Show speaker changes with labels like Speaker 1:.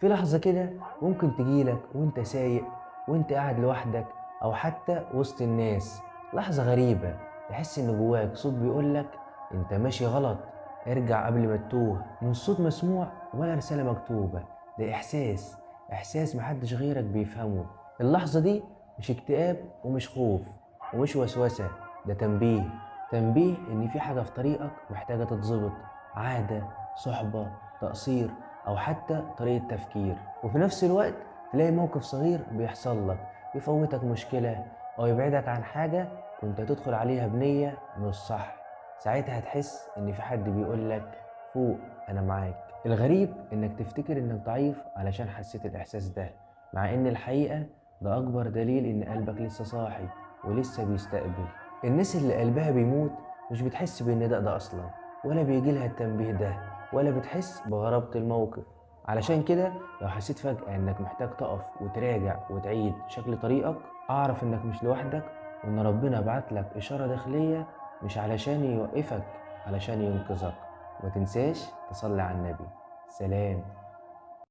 Speaker 1: في لحظة كده ممكن تجيلك وانت سايق، وانت قاعد لوحدك، أو حتى وسط الناس. لحظة غريبة تحس إن جواك صوت بيقولك انت ماشي غلط، ارجع قبل ما تتوه. مش صوت مسموع ولا رسالة مكتوبة، ده إحساس، إحساس محدش غيرك بيفهمه. اللحظة دي مش اكتئاب ومش خوف ومش وسوسة، ده تنبيه. تنبيه إن في حاجة في طريقك محتاجة تتظبط، عادة، صحبة، تقصير، أو حتى طريقة تفكير. وفي نفس الوقت تلاقي موقف صغير بيحصل لك يفوتك مشكلة أو يبعدك عن حاجة كنت هتدخل عليها بنية مش صح. ساعتها هتحس إن في حد بيقولك فوق، أنا معاك. الغريب إنك تفتكر إنك ضعيف علشان حسيت الإحساس ده، مع إن الحقيقة ده أكبر دليل إن قلبك لسه صاحي ولسه بيستقبل. الناس اللي قلبها بيموت مش بتحس بالنداء ده أصلا، ولا بيجيلها التنبيه ده، ولا بتحس بغرابة الموقف. علشان كده لو حسيت فجأة إنك محتاج تقف وتراجع وتعيد شكل طريقك، أعرف إنك مش لوحدك، وإن ربنا بعت لك إشارة داخلية مش علشان يوقفك، علشان ينقذك. وما تنساش تصلي على النبي. سلام.